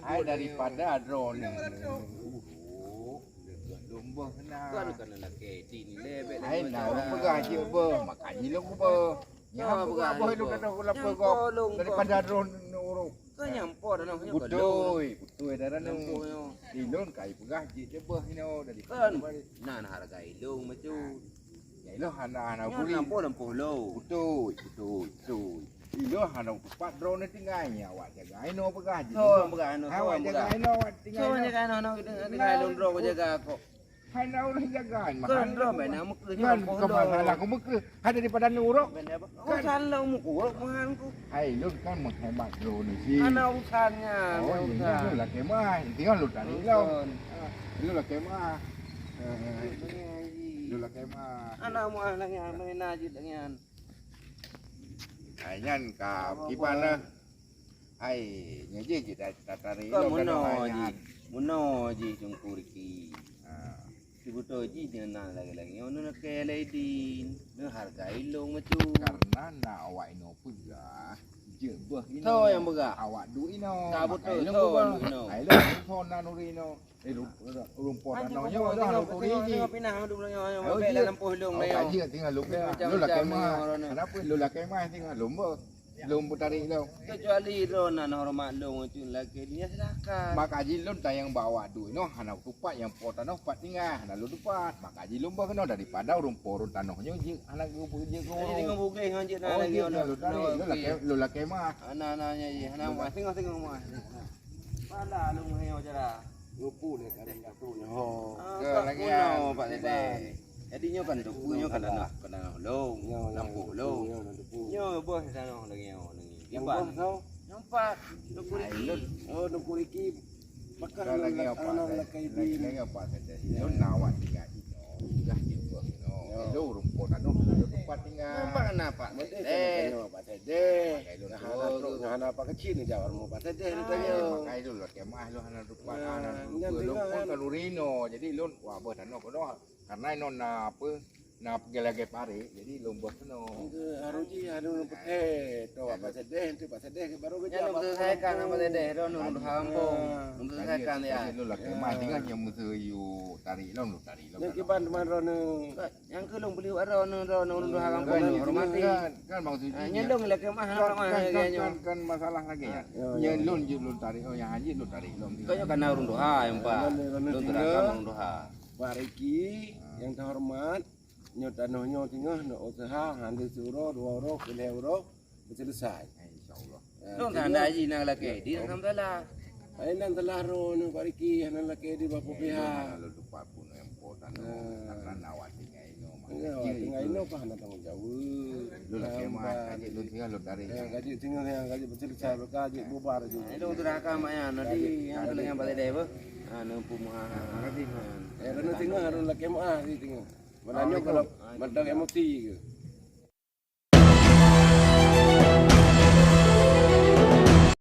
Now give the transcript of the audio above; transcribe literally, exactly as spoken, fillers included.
Hai daripada droeneuh urok, lôn beuh na. Kan, kan lelaki di ni lebek. Hai na urok peugah jeuet beuh, makajih lôn beuh. Nyan peugah beuh lôn kata ulôn peugah daripada droeneuh urok. Kan nyang po dah nyoe. Beutôi, beutôi dah nyoe. Di lôn kai peugah jeuet beuh nyoe daripada. Kan nan hargai lôn macam. Ya, ilôn hana, hana guri. Nyan lampôh, lampôh lôn. Beutôi, beutôi, beutôi. Ilôn hana tupat droeneuh tinggai, awak jaga inoe peugah jih. Soe peugah inoe, awak jaga inoe, awak tinggai. Soe jaga inoe, inoe tinggai lôn droe jaga kok. Hana ureueng jaga, kan droe bak na meukeureuh nyoe, kan bukan masalah ku meukeureuh. Hai daripada nurok. Urusan lôn meukurok mahan ku. Hai, lôn kan menghemat droeneuh sih. Hana urusan nyan. Oh, iya, iya, lôn lakée meu'ah. Tinggai lôn tarék lôn. Lôn lakée meu'ah. Lôn lakée meu'ah. Aneuk muah lagée nyan, meunan jih lagée nyan. Hai nyan ka kiban lah. Hai, nyoe jih jeuet tatarék lom meunoe jih. Meunoe jih Teungku Riki. Ha. Sibeutôi jih nyoe na lagée-lagée nyoe, nyoe lakée lé idin. Nyoe hargai lôn macam. Karena na awak inoe peugah, jeuet beuh inoe. Soe nyang peugah? Awak duek inoe. Ka beutôi, soe duek inoe? Hai lôn, soe na nuri inoe. Eh, lôn, lôn po tanoh nyoe dah lôn turi jih. Pinah mandum nyoe, nyoe bek dalam poh lôn nyoe. Kaji tinggai lôn. Lôn lakée meu'ah. Kenapa lôn lakée meu'ah tinggai lôn beuh? Lôn beutarék lôn. Kecuali droeneuh na horeumat lôn cit lakée dia silakan. Maka jih lôn tanyong bak awak duek nyoe hana tupat nyang po tanoh pat tinggai, hana lôn tupat. Maka jih lôn beuh keunoe daripada ureueng po ureueng tanoh nyoe jeuet hana geupeu jeuet guru. Jadi dengan bugeh ngon jeuet na lagée nyoe lôn tarék, lôn lakée meu'ah. Ana-ana nyan jih hana meu'ah, singoh-singoh meu'ah. Pala lôn meu'ah cara. Lupu lé kareng gatu nyoe. Ke lagée nyoe, Pak Tete. Jadi nyoe kan tupu nyoe kan tanah, kan tanah lôn, lampôh lôn. Nyoe beuh tanoh lagée nyoe. Kiban. Nyoe pat, Teungku Riki. Oh, Teungku Riki. Pakon lagée apa? Lagée apa Tete? Lôn na awak tinggai inoe. Sudah jeuet beuh inoe. Lôn rumpok tanoh, lôn tupat tinggai. Nampak kan, Pak Tete? Pak Tete. Hana trok, hana apa kecil ni jawab mau Pak Tete ni tanya. Makai lôn lakée meu'ah lôn hana tupat, hana tupat. Lôn pun kaluri inoe. Jadi lôn wah beuh tanoh keunoe. Karena inoe na apa? Na lagée parék, jadi lôn beuh keunoe. Harus jih, harus peuthèe. Tu Pak Sedeh, tu Pak Sedeh baru kerja. Nyan lôn selesaikan Pak Sedeh, droeneuh ureueng tuha gampông. Lôn selesaikan ya. Lôn lakée meu'ah tinggai nyang meuseuyue tarék lôn, lôn tarék lôn. Nyan kiban teuma droeneuh. Nyang keu lôn beli wak droeneuh, droeneuh ureueng tuha gampông, hormati. Kan, kan maksud jih nyan lôn lakée meu'ah, kan, kan masalah lagée nyan. Nyan lôn jeuet lôn tarék, oh, nyang hana jeuet lôn tarék lôn. Kau nyoe kana ureueng tuha nyang pat. Lôn teurakam ureueng tuha. Pak Riki yang terhormat, nyoe tanoh nyoe teungoh neuusaha, han lé siuroe, dua uroe, keu lhèe uroe, beuseuleusoe. Insyaallah. Lôn tanda jih na lakée di dalam dalam. Hai nan telah roh nyoe Pak Riki, hana lakée di bak pihak. Lôn tupat pun nyang po tanoh, karena awak tinggai inoe. Ya, tinggai inoe kan hana tanggung jawab. Lôn lakée meu'ah, lôn tinggai lôn tarék. Ya, gaji tinggal yang gaji beuseuleusoe, gaji bubar je. Lôn teurakam mak nyan, nanti nyang keu lôn nyang bak Sedeh beuh. Anu peumeu'ah. Eh, lôn tinggal lôn lakée meu'ah di tinggal. Mana nyoe kalau mantong emosi ke?